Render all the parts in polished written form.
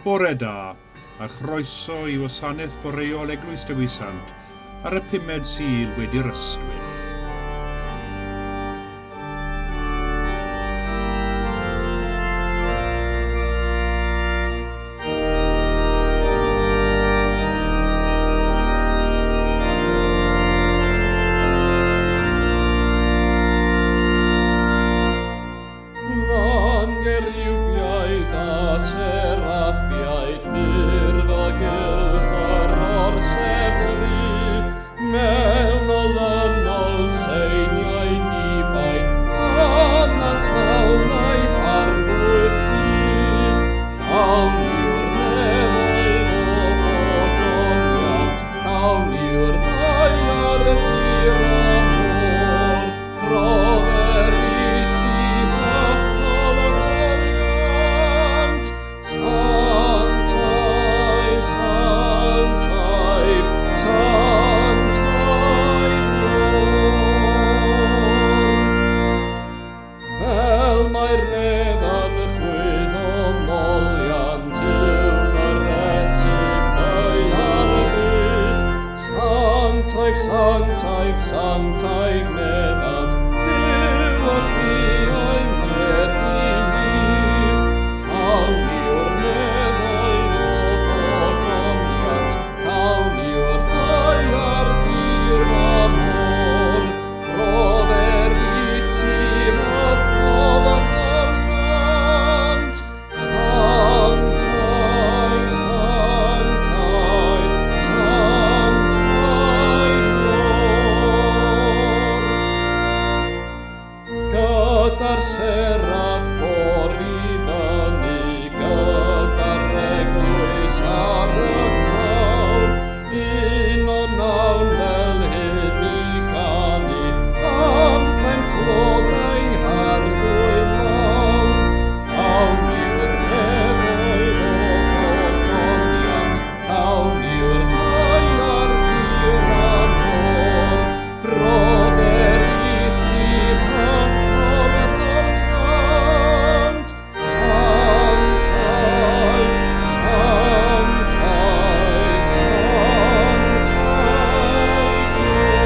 Bore da, a chroeso i wasanaeth boreol Eglwys Dewi Sant ar y pumed Sul wedi'r Ystwyll. Lan geriwbiaid a seraffiaid mur fel gylch yr orsedd ru, mewn olynol seiniau dibaid, canant hawnau arglwydd cu. Llawn yw'r nefoedd o fogoniant, llawn yw'r ddaear dir a môr, rhodder i ti fythol foliant. Sanctaidd, sanctaidd, sanctaidd Iôr. Fel mae'r nef yn chwyddo moliant uwch yr etyg ddaear y bydd. Sanctaidd, sanctaidd, sanctaidd meddant, Duw y lluoedd nerth i nydd. Llawn yw'r nefoedd o fogoniant, llawn yw'r ddaear dir a môr. Rhodder i ti fythol foliant. Sanctaidd, sanctaidd, sanctaidd Iôr. Gyda'r seraff gor i fyny, gyda'r eglwys ar y llawr, un o nawn fel hyn i ganu, anthem clod ein harglwydd mawr. Llawn yw'r nefoedd o fogoniant, llawn yw'r ddaear dir a môr. Rhodder i ti fythol foliant. Sanctaidd, sanctaidd, sanctaidd Iôr.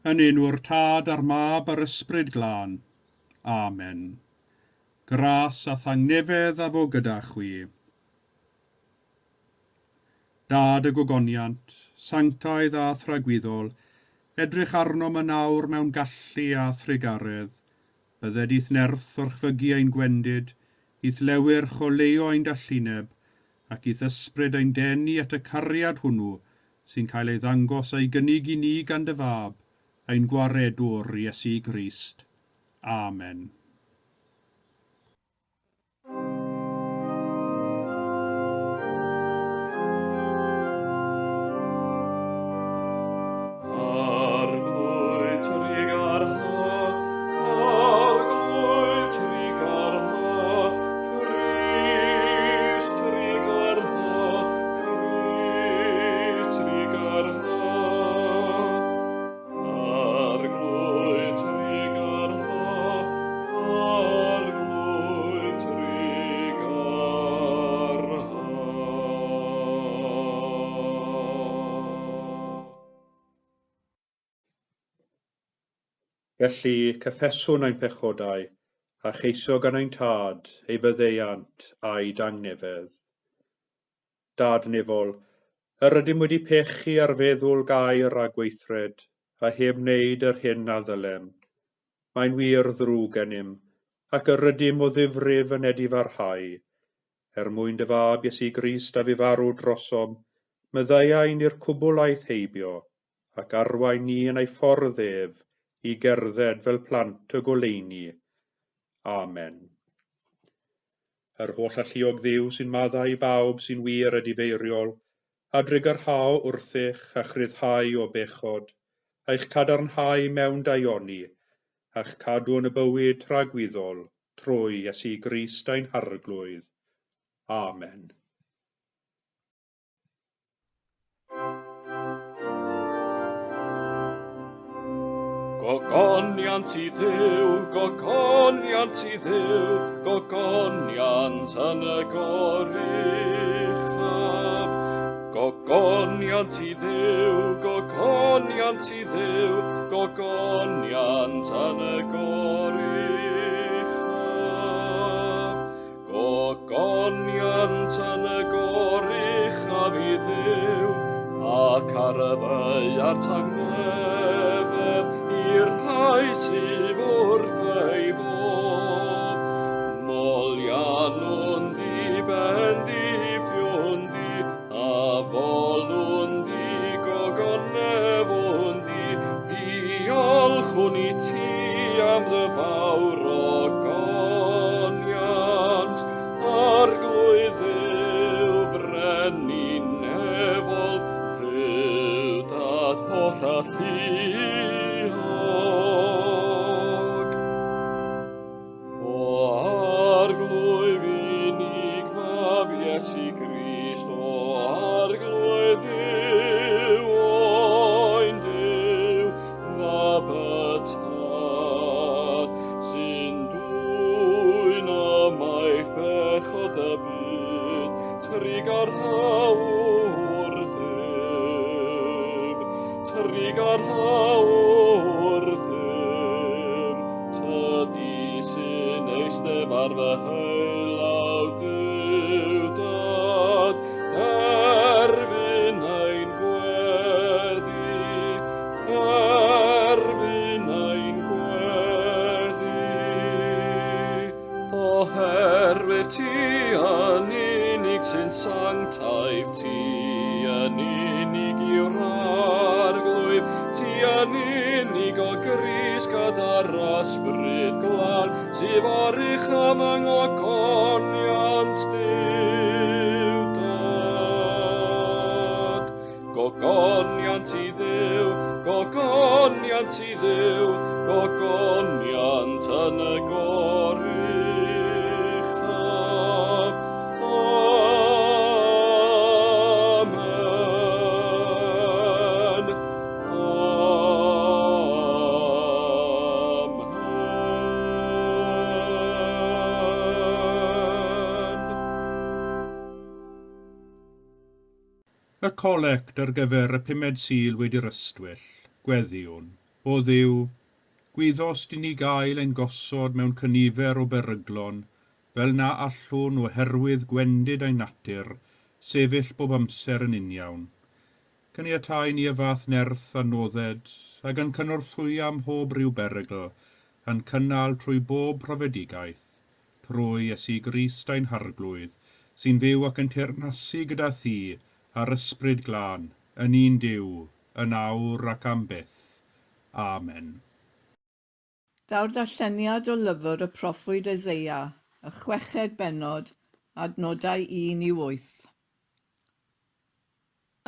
Yn enw'r Tad a'r Mab a'r Ysbryd Glân. Amen. Gras a thangnefedd a fo gyda chwi. Dad y gogoniant, sanctaidd a thragwyddol, edrych arnom yn awr mewn gallu a thrugaredd. Bydded i'th nerth orchfygu ein gwendid, i'th lewyrch oleuo ein dallineb, ac i'th ysbryd ein denu at y cariad hwnnw sy'n cael ei ddangos a'i gynnig i ni gan dy fab, ein gwaredwr Iesu Grist. Amen. Arglwydd trugarha, Arglwydd trugarha, Crist trugarha, Crist trugarha. Arglwydd trugarha, Arglwydd trugarha. Felly, cyffeswn ein pechodau, a cheisio gan ein Tad ei faddeuant a'i dangnefedd. Dad nefol, yr ydym wedi pechu ar feddwl gair a gweithred, a heb wneud yr hyn a ddylem. Mae'n wir ddrwg gennym, ac yr ydym o ddifrif yn edifarhau. Er mwyn dy fab Iesu Grist a fu farw drosom, maddeuai ni'r cwbl aeth heibio, ac arwain ni yn ei ffordd ef i gerdded fel plant y goleuni. Amen. Yr holl alluog Dduw sy'n maddau i bawb sy'n wir edifeiriol, a drugarhao wrthych a chryfhau o bechod, a'ch cadarnhau mewn daioni, a'ch cadw yn y bywyd tragwyddol, trwy Iesu Grist ein Harglwydd. Amen. Gogoniant i Dduw, gogoniant i Dduw, gogoniant yn y goruchaf. Gogoniant i Dduw, gogoniant i Dduw, gogoniant yn y goruchaf. Gogoniant yn y goruchaf i Dduw, ac ar y ddaear tangnefedd i'r rhai sydd wrth ei fodd. Moliannwn di, bendithiwn di, a folwn di, gogonefwn di, diolchwn i ti am dy fawr ogoniant, Arglwydd Dduw, frenin nefol, Dduw Dad holl alluog. O Arglwydd unig Fab Iesu Grist, o Arglwydd Dduw, Oen Duw, Mab y Tad, sy'n dwyn ymaith bechod y byd, trugarha wrthym, trugarha wrthym, tydi sy'n eistedd ar fy heulaw Duw Dad, derbyn ein gweddi, derbyn ein gweddi. Oherwydd ti yn unig sy'n sanctaidd, ti yn unig yw'r Arglwydd, ti yn unig o Grist gyda'r Ysbryd Glân, sydd oruchaf yng ngogoniant Duw Dad. Gogoniant i Dduw, gogoniant i Dduw, gogoniant yn y goruchaf. Amen. Amen. Y colect ar gyfer y pumed Sul wedi'r Ystwyll, gweddïwn, O Dduw, gwyddost i ni gael ein gosod mewn cynifer o beryglon, fel na allwn oherwydd gwendid ein natur, sefyll bob amser yn uniawn. Caniatau ni y fath nerth a nodded, ag yn cynorthwyo ym mhob rhyw berygl, yn cynnal trwy bob profedigaeth, trwy Iesu Grist ein Harglwydd, sy'n fyw ac yn teyrnasu gyda thi a'r Ysbryd Glân, yn un Duw, yn awr ac am byth. Amen. Daw'r darlleniad o lyfr y proffwyd Eseia, y chweched bennod, adnodau 1 i 8.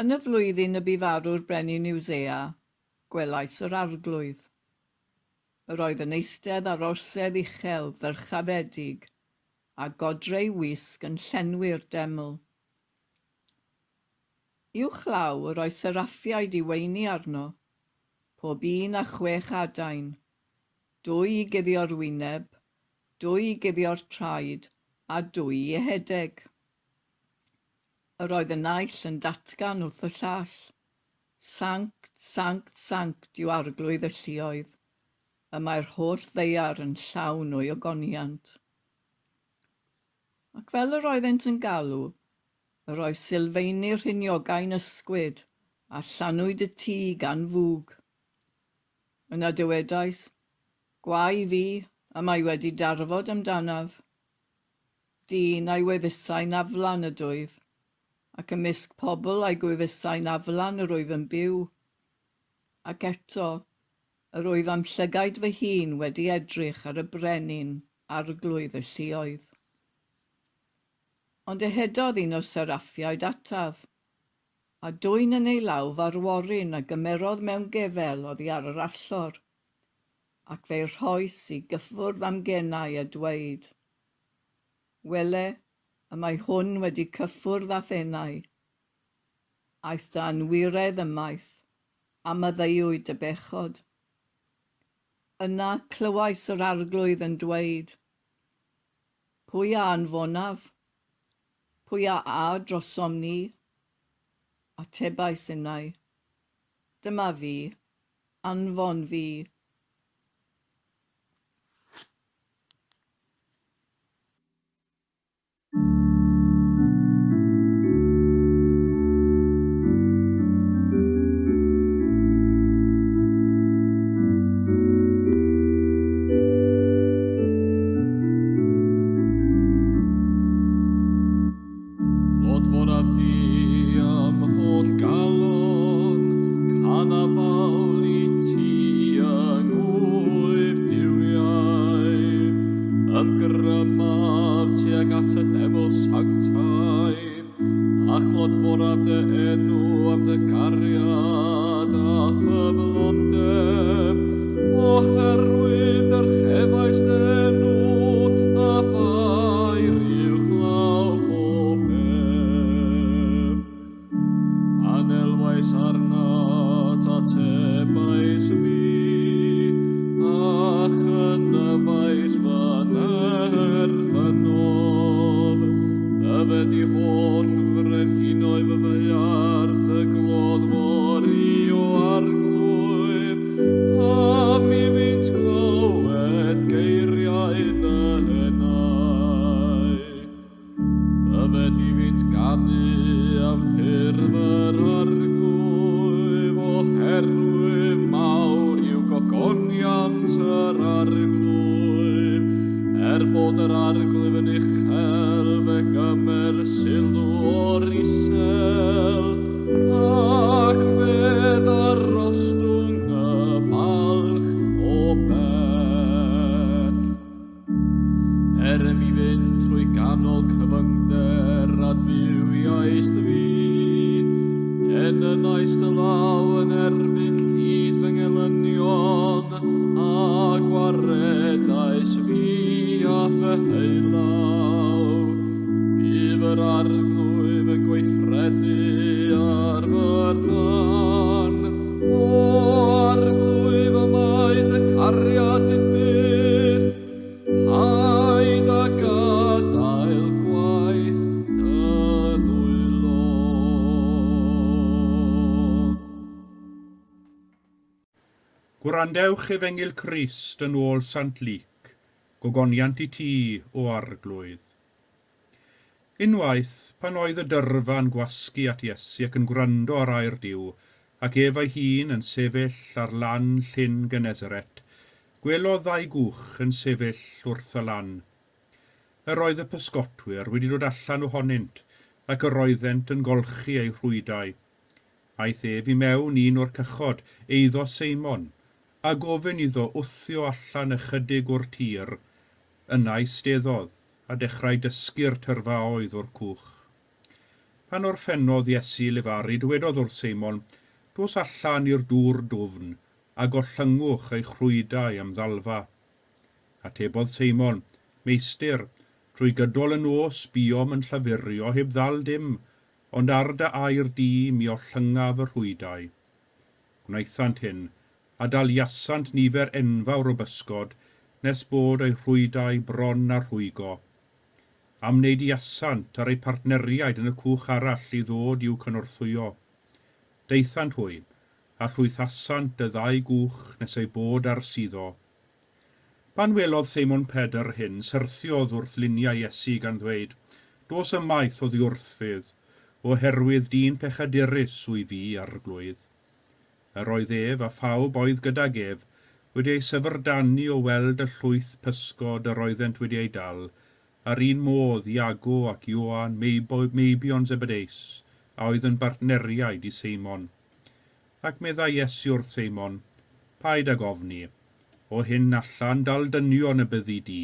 Yn y flwyddyn y bu farw'r brenin Usseia, gwelais yr Arglwydd. Yr oedd yn eistedd ar orsedd uchel, ddyrchafedig, a godreu wisg yn llenwi'r deml. Uwchlaw yr oedd seraffiaid i weini arno, pob un â chwech adain, dwy i guddio'r wyneb, dwy i guddio'r traed, a dwy i ehedeg. Yr oedd y naill yn datgan wrth y llall, Sanct, sanct, sanct yw Arglwydd y lluoedd, y mae'r holl ddaear yn llawn o'i ogoniant. Ac fel yr oeddent yn galw, yr oedd sylfeini'r rhiniogau'n ysgwyd, a llanwyd y tŷ gan fwg. Yna dywedais, Gwae fi, y mae wedi darfod amdanaf. Dyn a'i wefusau'n aflan ydwyf, ac ymysg pobl a'i gwefusau'n aflan yr wyf yn byw. Ac eto, yr wyf a'm llygaid fy hun wedi edrych ar y brenin, arglwydd y lluoedd. Ond ehedodd un o'r seraffiaid ataf, a dwyn yn ei law farworyn a gymerodd mewn gefel oddi ar yr allor, ac fe'i rhoes i gyffwrdd â'm genau a dweud, Wele, y mae hwn wedi cyffwrdd â'th enau. Aeth dy anwiredd ymaith, a maddeuwyd dy bechod. Yna clywais yr Arglwydd yn dweud, Pwy a anfonaf? Pwy a a drosom ni? Atebais innau, Dyma fi, anfon fi. Clodforaf di am holl galon, canaf fawl i ti yng ngwyf duwiau. Ymgrymaf tuag at y deml sanctaidd, a chlodforaf dy enw am dy gariad a ffyddlondeb, oherwydd dyrchefais dy enw a phair uwchlaw pob peth. Pan elwais arnat, atebais fi, a chynnyfais fy nerth ynof. Byfed i holl frenhinoedd fy ddaear, dy glodfor i o Arglwydd, am iddynt glywed geiriau dy henau. Byfed iddynt ganu am ffurf yr Arglwydd, oherwydd mawr yw gogoniant yr Arglwydd. Er bod yr Arglwydd yn uchel, fe gymer sylw o'r isel, ac fe ddarostwng y balch o bell. Er i mi fynd trwy ganol cyfyngder adfywiaist fi, enynais dy law yn erbyn llid fy ngelynion, a gwaredais fi a fy heulaw. Bydd yr Arglwydd yn gweithredu ar fy rhan. O Arglwydd, y mae dy cariad hyd byth. Paid â gadael gwaith dy ddwylo. Gwrandewch Efengyl Crist yn ôl Sant Luc, gogoniant i ti, o Arglwydd. Unwaith, pan oedd y dyrfa yn gwasgu at Iesu ac yn gwrando ar air Duw, ac ef ei hun yn sefyll ar lan llyn Genesaret, gwelodd ddau gwch yn sefyll wrth y lan. Yr oedd y pysgotwyr wedi dod allan ohonynt, ac yr oeddent yn golchi eu rhwydau. Aeth ef i mewn un o'r cychod, eiddo Seimon, a gofyn iddo wthio allan ychydig o'r tir. Yna eisteddodd, a dechrau dysgu'r tyrfaoedd o'r cwch. Pan orffennodd Iesu lefaru, dywedodd wrth Seimon, Dos allan i'r dŵr dwfn, a gollyngwch eich rhwydau am ddalfa. Atebodd Seimon, Meistr, trwy gydol y nos buom yn llafurio heb ddal dim, ond ar dy air di mi ollyngaf y rhwydau. Gwnaethant hyn, a daliasant nifer enfawr o bysgod, nes bod eu rhwydau bron â rhwygo. Amneidiasant ar eu partneriaid yn y cwch arall i ddod i'w cynorthwyo. Daethant hwy, a llwythasant y ddau gwch nes eu bod ar suddo. Pan welodd Seimon Pedr hyn, syrthiodd wrth liniau Iesu gan ddweud, Dos ymaith oddi wrthyf, oherwydd dyn pechadurus wyf fi, Arglwydd. Yr oedd ef, a phawb oedd gydag ef, wedi eu syfrdanu o weld y llwyth pysgod yr oeddent wedi eu dal, a'r un modd Iago ac Ioan, meibion Zebedeus, a oedd yn bartneriaid i Seimon. Ac meddai Iesu wrth Seimon, Paid ag ofni, o hyn allan dal dynion y byddi di.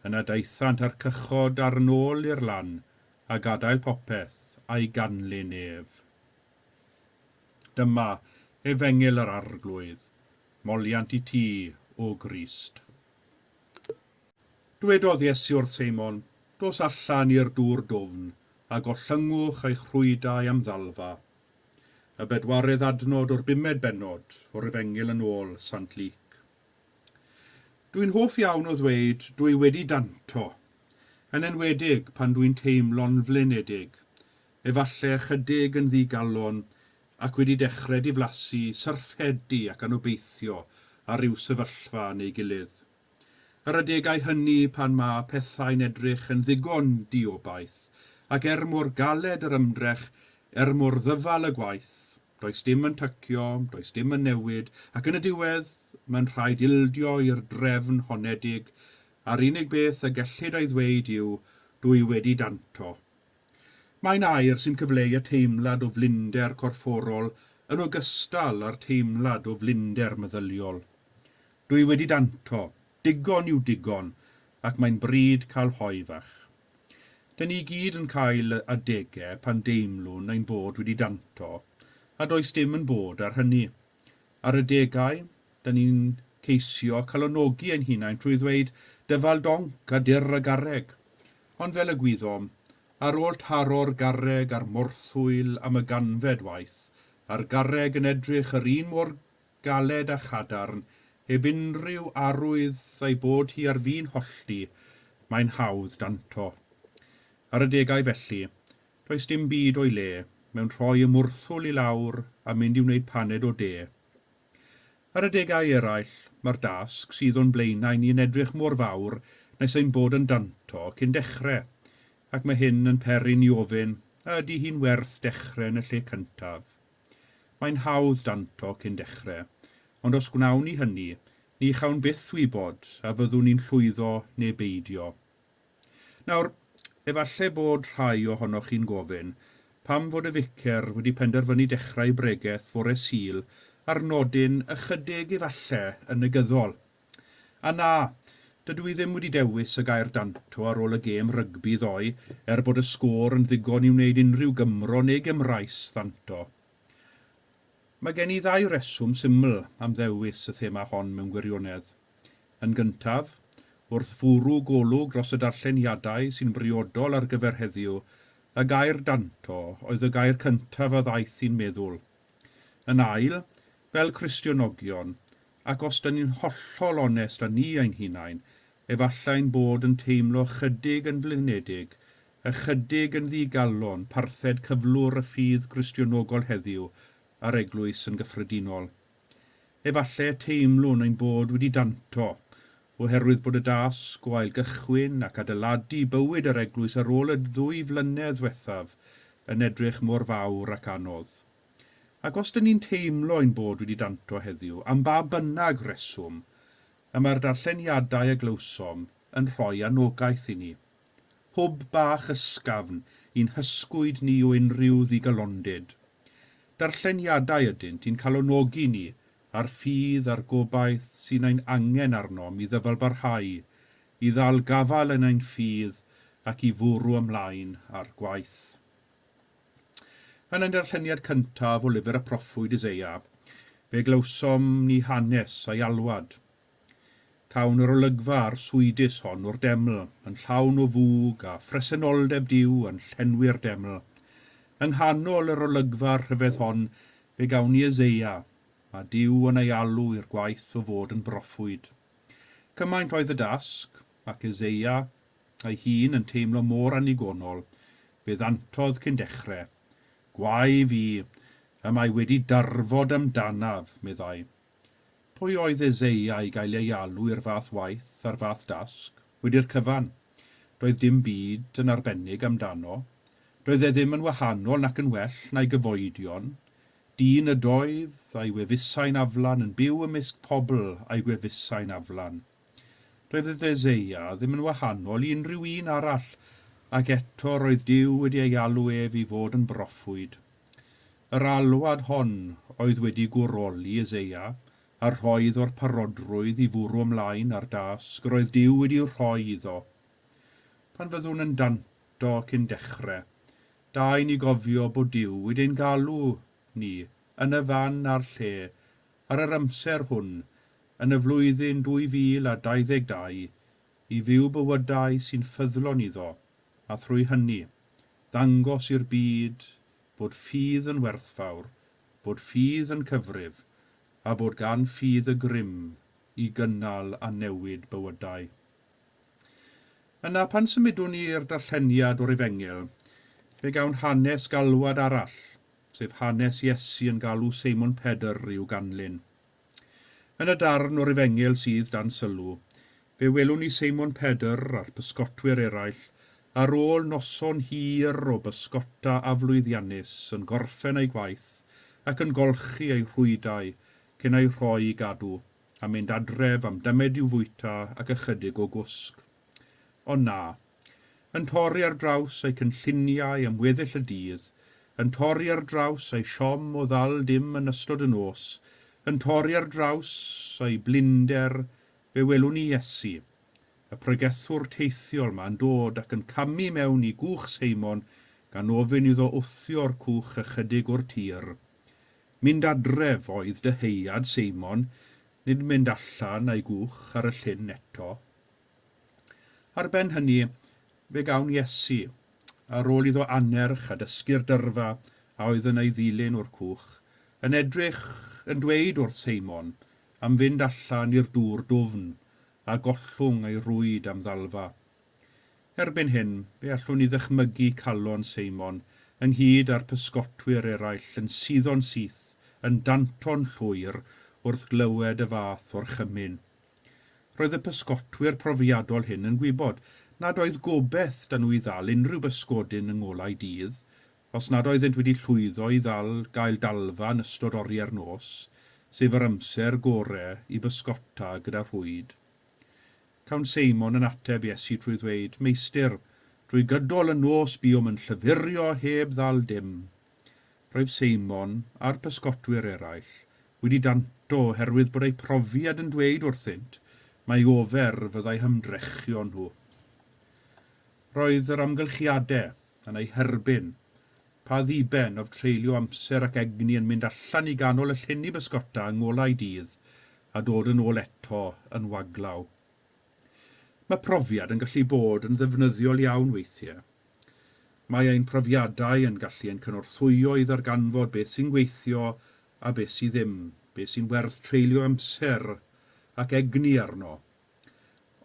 Yna daethant â'r cychod ar nôl i'r lan, a gadael popeth a'i ganlyn ef. Dyma Efengyl yr Arglwydd, moliant i ti, o Grist. Dywedodd Iesu wrth Seimon, Dos allan i'r dŵr dwfn, a gollyngwch eich rhwydau am ddalfa. Y bedwaredd adnod o'r bumed bennod o'r Efengyl yn ôl Sant Luc. Dwi'n hoff iawn o ddweud dwi wedi danto, yn enwedig pan dwi'n teimlo'n flinedig, efalle ychydig yn ddigalon ac wedi dechrau diflasu, syrffedu ac anobeithio ar ryw sefyllfa neu gilydd. Yr adegau hynny pan mae pethau'n edrych yn ddigon diobaith, ac er mor galed yr ymdrech, er mor ddyfal y gwaith, Does dim yn tycio, does dim yn newid, ac yn y diwedd, mae'n rhaid ildio i'r drefn honedig, a'r unig beth y gellid ei ddweud yw, dw i wedi danto. Mae'n air sy'n cyfleu y teimlad o flinder corfforol yn ogystal â'r teimlad o flinder meddyliol. Dw i wedi danto, digon yw digon, ac mae'n bryd cael hoe fach. Dyn ni i gyd yn cael adegau pan deimlwn ein bod wedi danto, a does dim yn bod ar hynny. Ar adegau, dyn ni'n ceisio calonogi ein hunain trwy ddweud dyfal donc a dur y garreg. Ond fel y gwyddom, ar ôl taro'r garreg a'r morthwyl am y ganfed waith, a'r garreg yn edrych yr un mor galed a chadarn, heb unrhyw arwydd ei bod hi ar fin hollti, mae'n hawdd danto. Ar adegau felly, does dim byd o'i le mewn rhoi y mwrthwl i lawr a mynd i wneud paned o de. Ar adegau eraill, mae'r dasg sydd o'n blaenau ni yn edrych mor fawr nes ein bod yn danto cyn dechrau, ac mae hyn yn peri ni ofyn a ydy hi'n werth dechrau yn y lle cyntaf. Mae'n hawdd danto cyn dechrau, ond os gwnawn ni hynny, ni chawn byth wybod a fyddwn ni'n llwyddo neu beidio. Nawr, efallai bod rhai ohonoch chi'n gofyn pam fod y ficer wedi penderfynu dechrau ei bregeth fore Sul ar nodyn ychydig efalle yn negyddol. A na, dydw i ddim wedi dewis y gair danto ar ôl y gêm rygbi ddoe, er bod y sgôr yn ddigon i wneud unrhyw Gymro neu Gymraes ddanto. Mae gen i ddau reswm syml am ddewis y thema hon mewn gwirionedd. Yn gyntaf, wrth fwrw golwg dros y darlleniadau sy'n briodol ar gyfer heddiw, y gair danto oedd y gair cyntaf a ddaeth i'n meddwl. Yn ail, fel Cristionogion, Ac os 'da ni'n hollol onest â ni ein hunain, efallai ein bod yn teimlo ychydig yn flinedig, ychydig yn ddigalon parthed cyflwr y ffydd Gristionogol heddiw a'r Eglwys yn gyffredinol. Efallai y teimlwn ein bod wedi danto, oherwydd bod y dasg o ailgychwyn ac adeiladu bywyd yr Eglwys ar ôl y ddwy flynedd ddiwethaf yn edrych mor fawr ac anodd. Ac os dyn ni'n teimlo ein bod wedi danto heddiw, am ba bynnag reswm, y mae'r darlleniadau a glywsom yn rhoi anogaeth i ni. Hwb bach ysgafn i'n hysgwyd ni o unrhyw ddigalondid. Darlleniadau ydynt i'n calonogi ni a'r ffydd a'r gobaith sy'n ein angen arnom i ddyfalbarhau, i ddal gafael yn ein ffydd ac i fwrw ymlaen â'r gwaith. Yn ein darlleniad cyntaf o lyfr y proffwyd Eseia, fe glywsom ni hanes a'i alwad. Cawn yr olygfa arswydus hon o'r deml, yn llawn o fwg a phresenoldeb Duw yn llenwi'r deml. Yng nghanol yr olygfa rhyfedd hon, fe gawn ni Eseia, a Duw yn ei alw i'r gwaith o fod yn broffwyd. Cymaint oedd y dasg, ac Eseia ei hun yn teimlo mor annigonol, fe ddantodd cyn dechre. Gwae fi, y mae wedi darfod amdanaf, meddai. Pwy oedd Eseia i gael ei alw i'r fath waith a'r fath dasg? Wedi'r cyfan, doedd dim byd yn arbennig amdano. Doedd e ddim yn wahanol nac yn well na'i gyfoedion. Dyn ydoedd, a'i wefusau'n aflan yn byw ymysg pobl a'i gwefusau'n aflan. Doedd Eseia ddim yn wahanol i unrhyw un arall, ac eto roedd Duw wedi ei alw ef i fod yn broffwyd. Yr alwad hon oedd wedi gwroli Eseia, a rhoi iddo'r parodrwydd i fwrw ymlaen â'r dasg yr oedd Duw wedi'i rhoi iddo. Pan fyddwn yn danto cyn dechrau, da i ni gofio bod Duw wedi ein galw ni yn y fan a'r lle ar yr amser hwn yn y flwyddyn 2022 i fyw bywydau sy'n ffyddlon iddo, a thrwy hynny, ddangos i'r byd bod ffydd yn werthfawr, bod ffydd yn cyfrif, a bod gan ffydd y grym i gynnal a newid bywydau. Yna, pan symudwn ni i'r darlleniad o'r Efengyl, fe gawn hanes galwad arall, sef hanes Iesu yn galw Seimon Pedr i'w ganlyn. Yn y darn o'r Efengyl sydd dan sylw, fe welwn ni Seimon Pedr a'r pysgotwyr eraill ar ôl noson hir o bysgota aflwyddiannus yn gorffen eu gwaith ac yn golchi eu rhwydau cyn eu rhoi i gadw a mynd adref am dymed i'w fwyta ac ychydig o gwsg. Ond na. Yn torri ar draws eu cynlluniau am weddill y dydd, yn torri ar draws eu siom o ddal dim yn ystod y nos, yn torri ar draws eu blinder, fe welwn ni Iesu, y pregethwr teithiol 'ma yn dod ac yn camu mewn i gwch Seimon gan ofyn iddo wthio'r cwch ychydig o'r tir. Mynd adref oedd dyheuad Seimon, nid mynd allan a'i gwch ar y llyn eto. Ar ben hynny, fe gawn Iesu, ar ôl iddo annerch a dysgu'r dyrfa a oedd yn ei ddilyn o'r cwch, yn edrych, yn dweud wrth Seimon am fynd allan i'r dŵr dwfn, a gollwng ei rwyd am ddalfa. Erbyn hyn, fe allwn ni ddychmygu calon Seimon, ynghyd â'r pysgotwyr eraill, yn suddo'n syth, yn danto'n llwyr, wrth glywed y fath orchymyn. Roedd y pysgotwyr profiadol hyn yn gwybod nad oedd gobaith 'da nhw i ddal unrhyw bysgodyn yng ngolau dydd, os nad oeddynt wedi llwyddo i ddal gael dalfa yn ystod oriau'r nos, sef yr amser gore i bysgota gyda rhwyd. Cawn Seimon yn ateb Iesu trwy ddweud, Meistr, drwy gydol y nos buom yn llyfurio heb ddal dim. Roedd Seimon, a'r pysgotwyr eraill, wedi danto oherwydd bod eu profiad yn dweud wrthynt mai ofer fyddai hymdrechion nhw. Roedd yr amgylchiadau yn eu herbyn. Pa ddiben oedd treulio amser ac egni yn mynd allan i ganol y llyn i bysgota yng ngolau dydd a dod yn ôl eto yn waglaw? Mae profiad yn gallu bod yn ddefnyddiol iawn weithiau. Mae ein profiadau yn gallu ein cynorthwyo i ddarganfod beth sy'n gweithio a beth sydd ddim, beth sy'n werth treulio amser ac egni arno.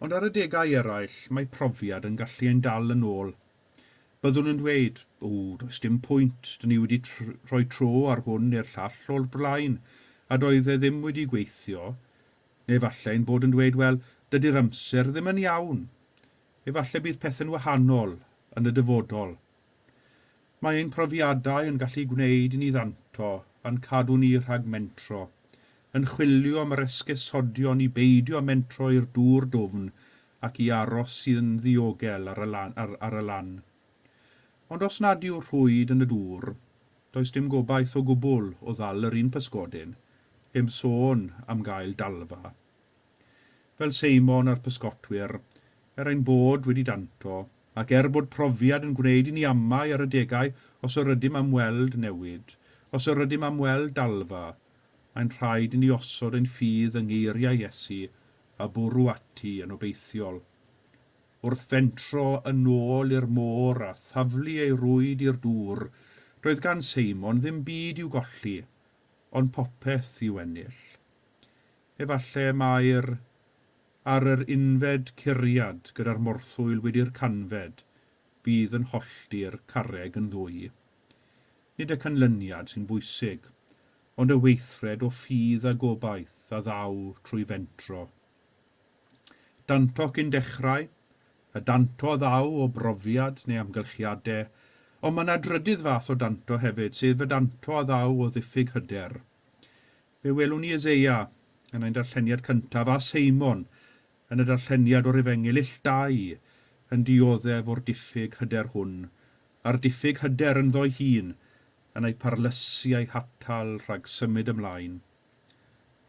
Ond ar adegau eraill, mae profiad yn gallu ein dal yn ôl. Byddwn yn dweud, 'O, does dim pwynt, dyn ni wedi rhoi tro ar hwn neu'r llall o'r blaen, a doedd e ddim wedi gweithio. Neu efallai ein bod yn dweud, 'Wel, dydy'r amser ddim yn iawn. Efallai bydd pethau'n wahanol yn y dyfodol. Mae ein profiadau yn gallu gwneud i ni ddanto a'n cadw ni rhag mentro, yn chwilio am yr esgusodion i beidio â mentro i'r dŵr dwfn ac i aros yn ddiogel ar y lan, ar, ar y lan. Ond os nad yw'r rhwyd yn y dŵr, does dim gobaith o gwbl o ddal yr un pysgodyn, heb sôn am gael dalfa. Fel Seimon a'r pysgotwyr, er ein bod wedi danto, ac er bod profiad yn gwneud i ni amau ar adegau os yr ydym am weld newid, os yr ydym am weld dalfa, mae'n rhaid i ni osod ein ffydd yng ngeiriau Iesu a bwrw ati yn obeithiol. Wrth fentro yn ôl i'r môr a thaflu ei rwyd i'r dŵr, doedd gan Seimon ddim byd i'w golli, ond popeth i'w ennill. Efallai mai'r ar yr unfed curiad gyda'r morthwyl wedi'r canfed fydd yn hollti'r carreg yn ddwy. Nid y canlyniad sy'n bwysig, ond y weithred o ffydd a gobaith a ddaw trwy fentro. Danto cyn dechrau, y danto a ddaw o brofiad neu amgylchiadau, ond mae yna drydydd fath o danto hefyd, sef y danto a ddaw o ddiffyg hyder. Fe welwn ni Eseia yn ein darlleniad cyntaf a Seimon yn y darlleniad o'r Efengyl ill dau yn dioddef o'r diffyg hyder hwn, a'r diffyg hyder ynddo'i hun yn eu parlysu a'u hatal rhag symud ymlaen.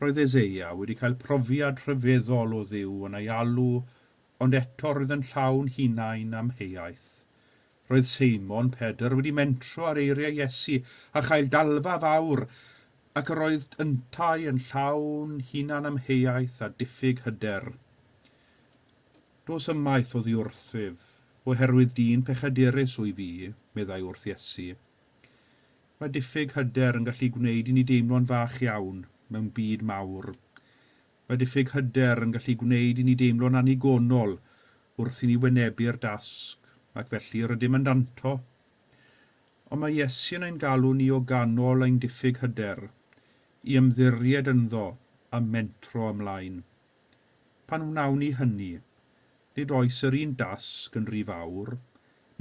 Roedd Eseia wedi cael profiad rhyfeddol o Dduw yn ei alw ond eto roedd yn llawn hunain amheuaeth. Roedd Seimon Pedr wedi mentro ar eiriau Iesu a chael dalfa fawr, ac yr oedd yntau yn llawn hunan-amheuaeth a diffyg hyder. Dos ymaith oddi wrthyf, oherwydd dyn pechadurus wyf fi, meddai wrth Iesu. Mae diffyg hyder yn gallu gwneud i ni deimlo'n fach iawn mewn byd mawr. Mae diffyg hyder yn gallu gwneud i ni deimlo'n annigonol wrth i ni wynebu'r dasg, ac felly rydym yn danto. Ond mae Iesu yn ein galw ni o ganol ein diffyg hyder, i ymddiried ynddo a mentro ymlaen. Pan wnawn ni hynny, nid oes yr un dasg yn rhy fawr,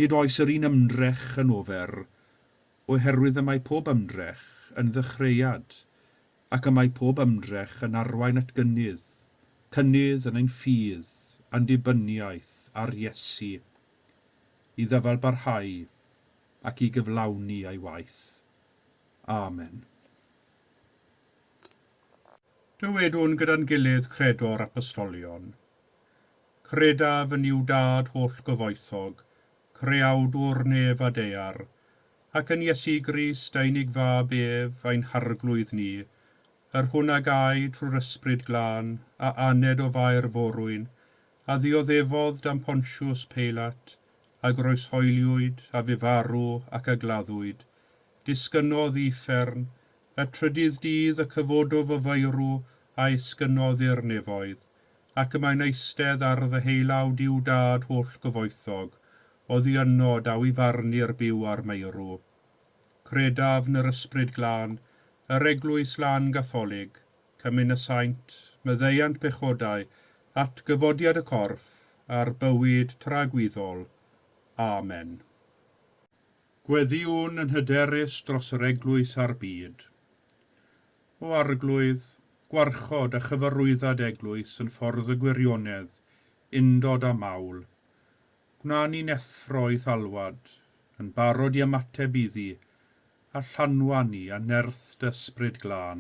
nid oes yr un ymdrech yn ofer, oherwydd y mae pob ymdrech yn ddechreuad ac y mae pob ymdrech yn arwain at gynnydd, cynnydd yn ein ffydd a'n dibyniaeth ar Iesu, i ddyfalbarhau ac i gyflawni ei waith. Amen. Dywedwn gyda'n gilydd Credo'r Apostolion. Credaf yn Nuw Dad holl-gyfoethog, Creawdwr nef a daear, ac yn Iesu Grist ei unig Fab ef, ein Harglwydd ni, yr hwn a gau trwy'r Ysbryd Glân, a aned o Fair Forwyn, a ddioddefodd dan Pontius Peilat, a groeshoeliwyd, a fu farw, ac a gladdwyd, disgynnodd i uffern, y trydydd dydd y cyfododd o feirw, a esgynnodd i'r nefoedd, ac y mae'n eistedd ar ddeheulaw Duw Dad holl-gyfoethog, oddi yno daw i farnu'r byw a'r meirw. Credaf yn yr Ysbryd Glân, yr Eglwys Lân Gatholig, Cymun y Saint, maddeuant pechodau, atgyfodiad y corff, a'r bywyd tragwyddol. Amen. Gweddïwn yn hyderus dros yr Eglwys a'r byd. O Arglwydd, gwarchod a chyfarwyddad Eglwys yn ffordd y gwirionedd, undod a mawl. Gwna ni'n effro i'th alwad, yn barod i ymateb iddi, a llanwa ni â nerth dy Ysbryd Glân.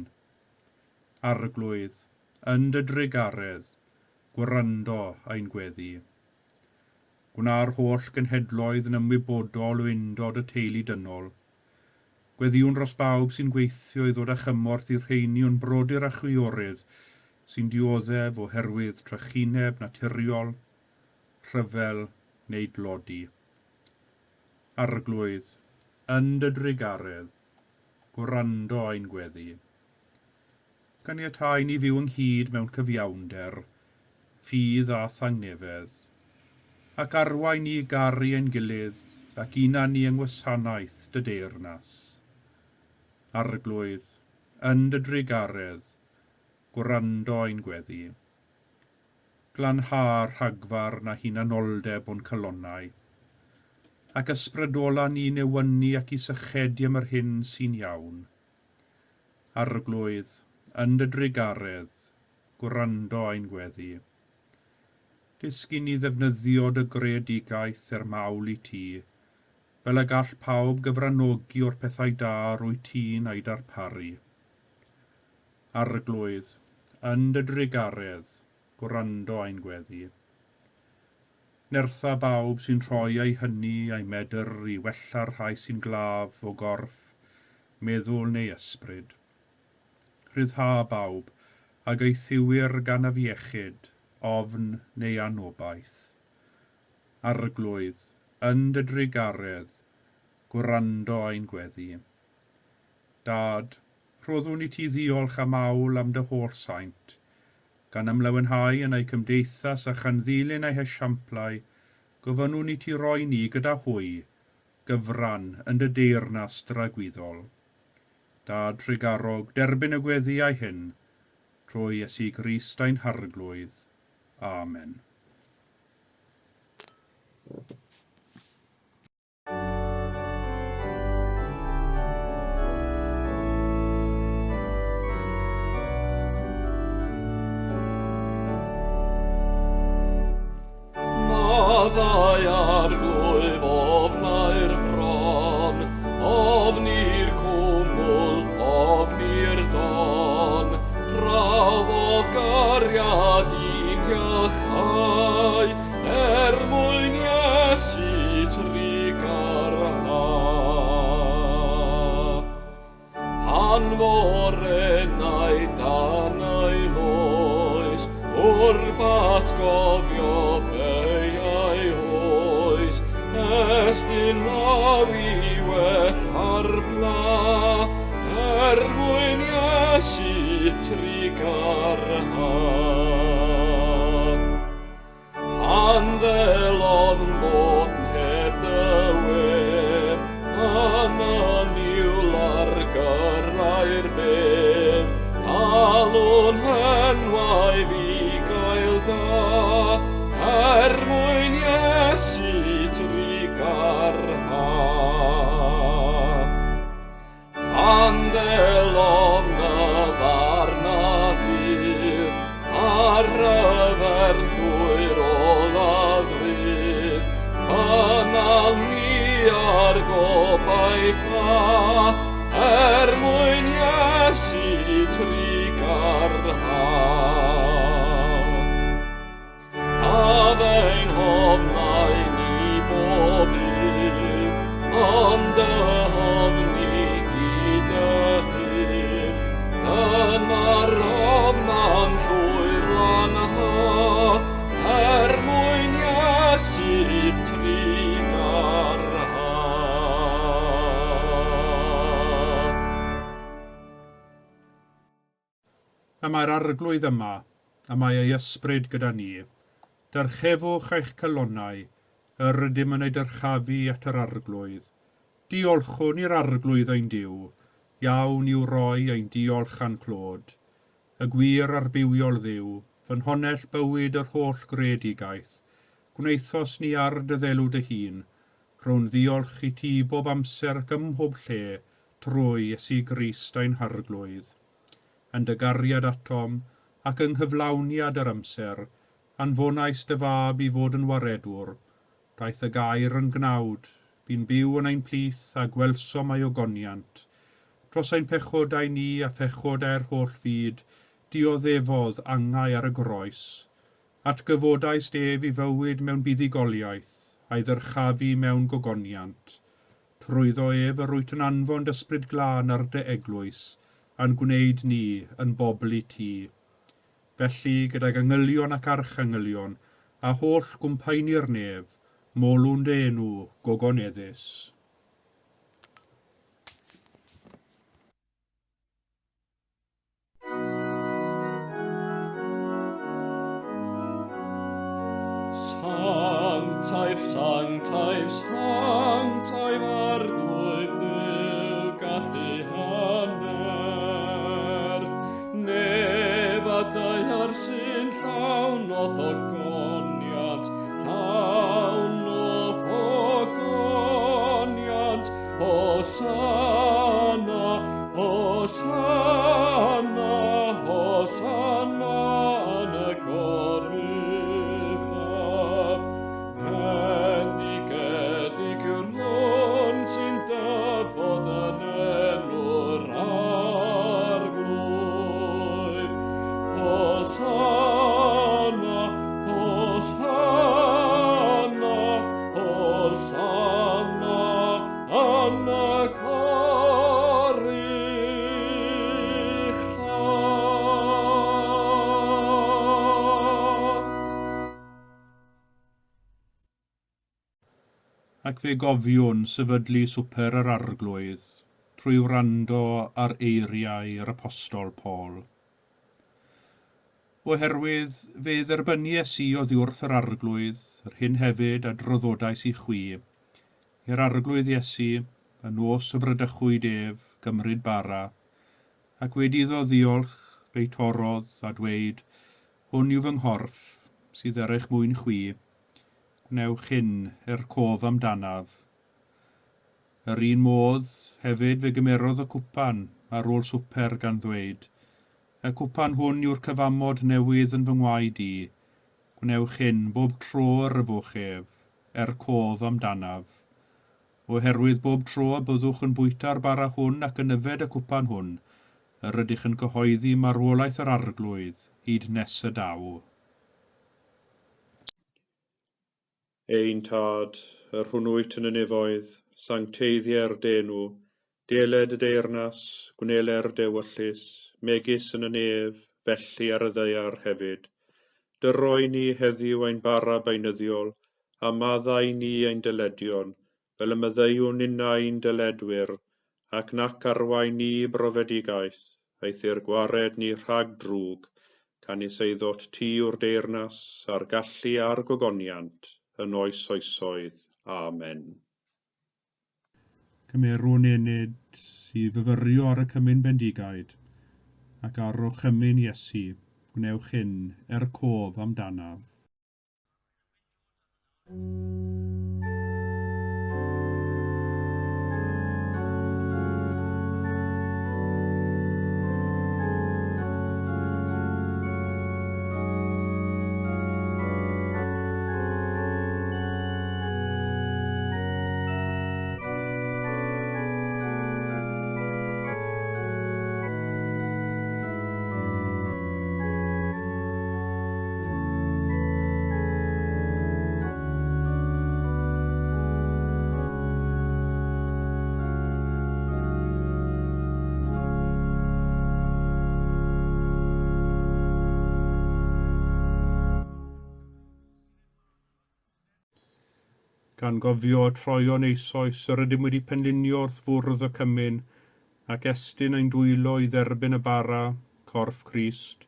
Arglwydd, yn dy drugaredd, gwrando ein gweddi. Gwna'r holl genhedloedd yn ymwybodol o undod y teulu dynol. Gweddïwn dros bawb sy'n gweithio i ddod â chymorth i'r rheini o'n brodyr a chwiorydd sy'n dioddef oherwydd trychineb naturiol, rhyfel neu dlodi. Arglwydd, yn dy drugaredd, gwrando ein gweddi. Caniatâi ni fyw ynghyd mewn cyfiawnder, ffydd a thangnefedd, ac arwain ni i garu ein gilydd ac una ni yng ngwasanaeth dy deyrnas. Arglwydd, yn dy drugaredd, gwrando ein gweddi. Glanha rhagfarn a hunanoldeb o'n calonnau, ac ysbrydola ni i newynu ac i sychedu am yr hyn sy'n iawn. Arglwydd, yn dy drugaredd, gwrando ein gweddi. Dysg i ni ddefnyddio dy greadigaeth er mawl i ti, fel y gall pawb gyfranogi o'r pethau da rwyt ti'n eu darparu. Arglwydd, yn dy drugaredd, gwrando ein gweddi. Nertha bawb sy'n rhoi eu hynni a'u medr i wella'r rhai sy'n glaf o gorff, meddwl neu ysbryd. Rhyddha bawb a gaethiwir gan afiechyd, ofn neu anobaith. Arglwydd, yn dy drugaredd, gwrando ein gweddi. Dad, rhoddwn i ti ddiolch am awl am dy holl saint, Gan ymlawenhau yn eu cymdeithas a chan ddilyn eu hesiamplau, gofynnwn i ti roi ni gyda hwy, gyfran yn dy deyrnas dragwyddol. Dad trugarog, derbyn y gweddïau hyn, trwy Iesu Grist ein Harglwydd. Amen. Maddau arglwydd ofnau'r fron, ofni'r cwmwl, ofni'r don, Prafodd gariad i'n iachau, Er mwyn Iesu trugarha. Pan fo'r enau dan ei loes, wrth atgofio beiau oes, estyn law i wella'r pla, er mwyn Iesu. trugarha. Pan ddelodd yn bod yn heb dywedd, yn y niwl ar gyrrau'r bedd, galwn henwau fi gael da, er mwyn Iesu trugarha. Pan ddelodd na farn a fydd, ar ryferth llwyr olaf fydd, cynnal ni ar gobaith da, er mwyn Iesu trugarha. Lladd ein hofnau ni bob un, ond dy ofni di dy hun. Dyna'r ofna'n llwyr lanha, er mwyn Iesu trugarha. Y mae'r Arglwydd yma, a mae ei ysbryd gyda ni. Dyrchefwch eich calonnau, yr ydym yn ei dyrchafu at yr Arglwydd. Diolchwn i'r Arglwydd ein Duw, iawn i'w roi ein diolch a'n clod. Y gwir a'r bywiol Dduw, ffynhonnell bywyd yr holl greadigaeth, gwnaethos ni ar dy ddelw dy hun, rhown ddiolch i ti bob amser ac ym mhob lle, trwy Iesu Grist ein Harglwydd. Yn dy gariad atom, ac yng nghyflawniad yr amser, anfonais dy fab i fod yn waredwr. Daeth y gair yn gnawd, bu'n byw yn ein plith a gwelsom ei ogoniant. Dros ein pechodau ni a phechodau'r holl fyd, dioddefodd angau ar y groes. Atgyfodaist ef i fywyd mewn buddugoliaeth, a'i ddyrchafu mewn gogoniant. Trwyddo ef yr wyt yn anfon d'ysbryd glân ar dy eglwys, a'n gwneud ni yn bobl i ti. Felly, gydag angylion ac archangylion, a holl gwmpaeni'r nef, molwn dy enw gogoneddus. Sanctaidd, sanctaidd, sanctaidd Arglwydd Duw gallu hannerth. Nef a daear sy'n llawn o'th ogoniant, llawn o'th ogoniant. Hosanna, Hosanna, Hosanna yn y goruchaf. Bendigedig yw'r hwn sy'n dyfod yn enw'r Arglwydd. Hosanna, Hosanna, Hosanna yn y goruchaf. Ac fe gofiwn sefydlu swper yr Arglwydd trwy wrando ar eiriau yr Apostol Paul. Oherwydd fe dderbynies i oddi wrth yr Arglwydd, yr hyn hefyd a draddodais i chwi, i'r Arglwydd Iesu, y nos y bradychwyd ef, gymryd bara, ac wedi iddo ddiolch, fe'i torrodd a dweud, hwn yw fy nghorff, sydd er eich mwyn chwi, gwnewch hyn er cof amdanaf. Yr un modd, hefyd fe gymerodd y cwpan ar ôl swper gan ddweud, y cwpan hwn yw'r cyfamod newydd yn fy ngwaed i, gwnewch hyn bob tro yr yfwch ef, er cof amdanaf. Oherwydd bob tro y byddwch yn bwyta'r bara hwn ac yn yfed y cwpan hwn, yr ydych yn cyhoeddi marwolaeth yr Arglwydd hyd nes y daw. Ein Tad, yr hwn wyt yn y nefoedd, sancteiddier dy enw, deled y deyrnas, gwneler d'ewyllys, megis yn y nef, felly ar y ddaear hefyd. Dyroi ni heddiw ein bara beunyddiol, a maddau ni ein dyledion, fel y maddeuwn ninnau ein dyledwyr, ac nac arwain ni i brofedigaeth, Eithr gwared ni rhag drwg, canys eiddot ti yw'r deyrnas, a'r gallu a'r gogoniant, yn oes oesoedd. Amen. Cymerwn ennyd i fyfyrio ar y cymun bendigaid, ac ar orchymyn Iesu, gwnewch hyn er cof amdanaf. Gan gofio y troeon eisoes yr ydym wedi penlinio wrth fwrdd y cymun, ac estyn ein dwylo i dderbyn y bara, corff Crist,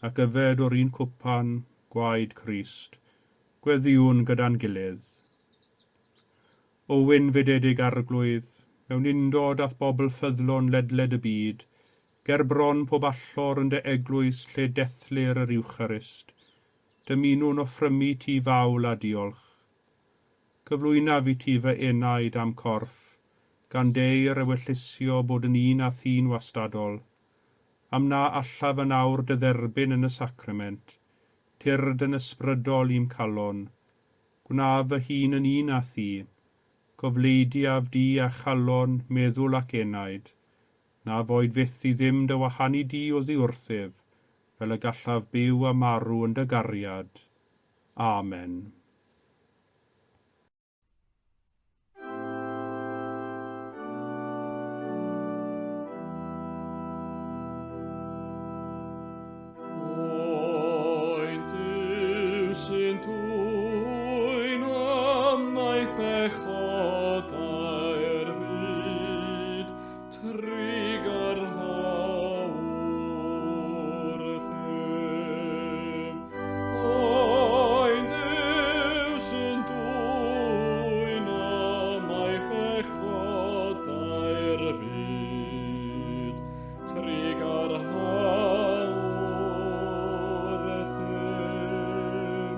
ac yfed o'r un cwpan, gwaed Crist, gweddïwn gyda'n gilydd. O wynfydedig Arglwydd, mewn undod â'th bobl ffyddlon ledled y byd, ger bron pob allor yn dy eglwys lle dethlir yr Iwcharist, dymunwn offrymu ti fawl a diolch. Cyflwynaf i ti fy enaid a'm corff, gan deir ewyllysio bod yn un â thi'n wastadol. Am na allaf yn awr dy dderbyn yn y sacrament, tyrd yn ysbrydol i'm calon. Gwnaf fy hun yn un â thi. Cofleidiaf di â chalon, meddwl ac enaid. Na foed fyth i ddim dy wahanu di oddi wrthyf, fel y gallaf byw a marw yn dy gariad. Amen. Oen Duw sy'n dwyn ymaith pechodau'r byd, trugarha wrthym. Oen Duw sy'n dwyn ymaith pechodau'r byd, trugarha wrthym.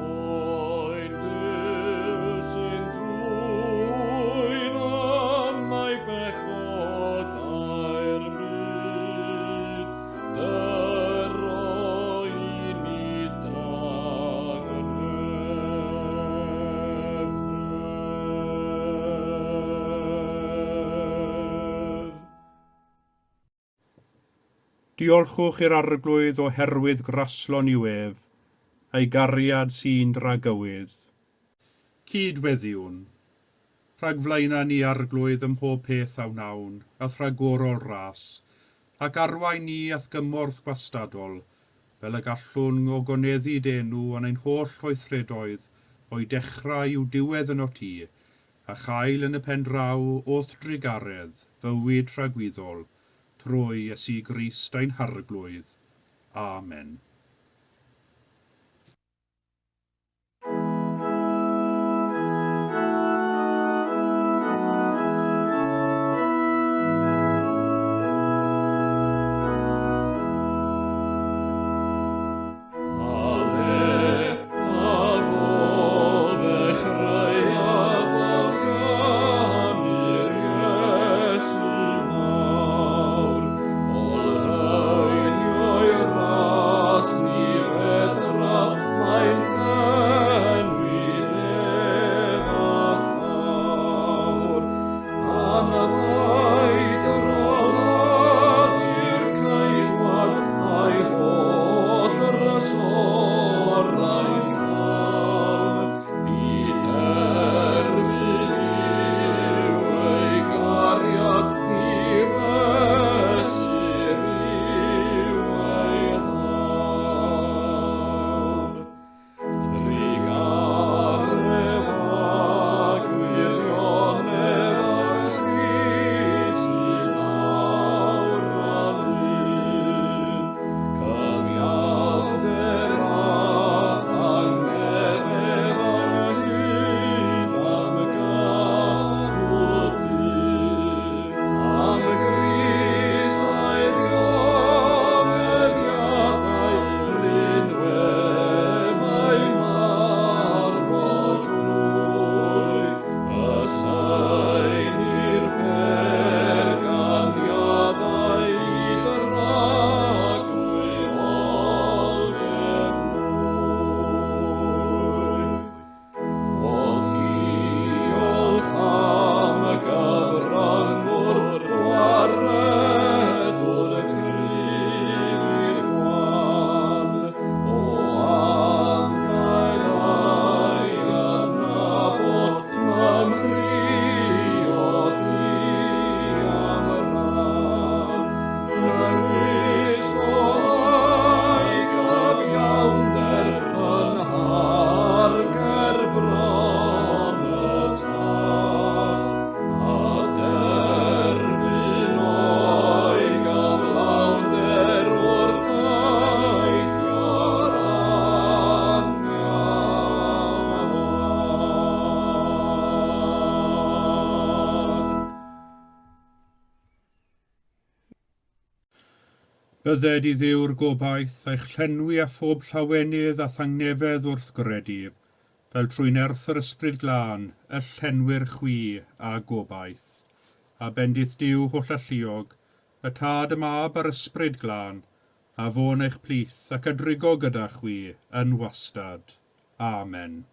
Oen Duw sy'n dwyn ymaith pechodau'r byd, dyro i ni dangnefedd. Diolchwch i'r Arglwydd oherwydd graslon yw ef, a'i gariad sy'n dragywydd. Cyd-weddiwn. Rhagflaena ni Arglwydd ym mhob peth a wnawn, a'th ragorol ras, ac arwain ni a'th gymorth gwastadol, fel y gallwn ogoneddu d'enw yn ein holl weithredoedd, o'i dechrau i'w diwedd ynot ti, a chael yn y pen draw o'th drugaredd, fywyd tragwyddol, trwy Iesu Grist ein Harglwydd. Amen. Ale, a fo ddechreuaf ariannu'r Iesu mawr, olrheiniau ras Bydded i Dduw'r gobaith eich llenwi â phob llawenydd a thangnefedd wrth gredu, fel trwy nerth yr Ysbryd Glân y llenwir chwi â gobaith. A bendith Duw hollalluog, y Tad, y Mab a'r Ysbryd Glân, a fo'n eich plith ac a drigo gyda chwi yn wastad. Amen.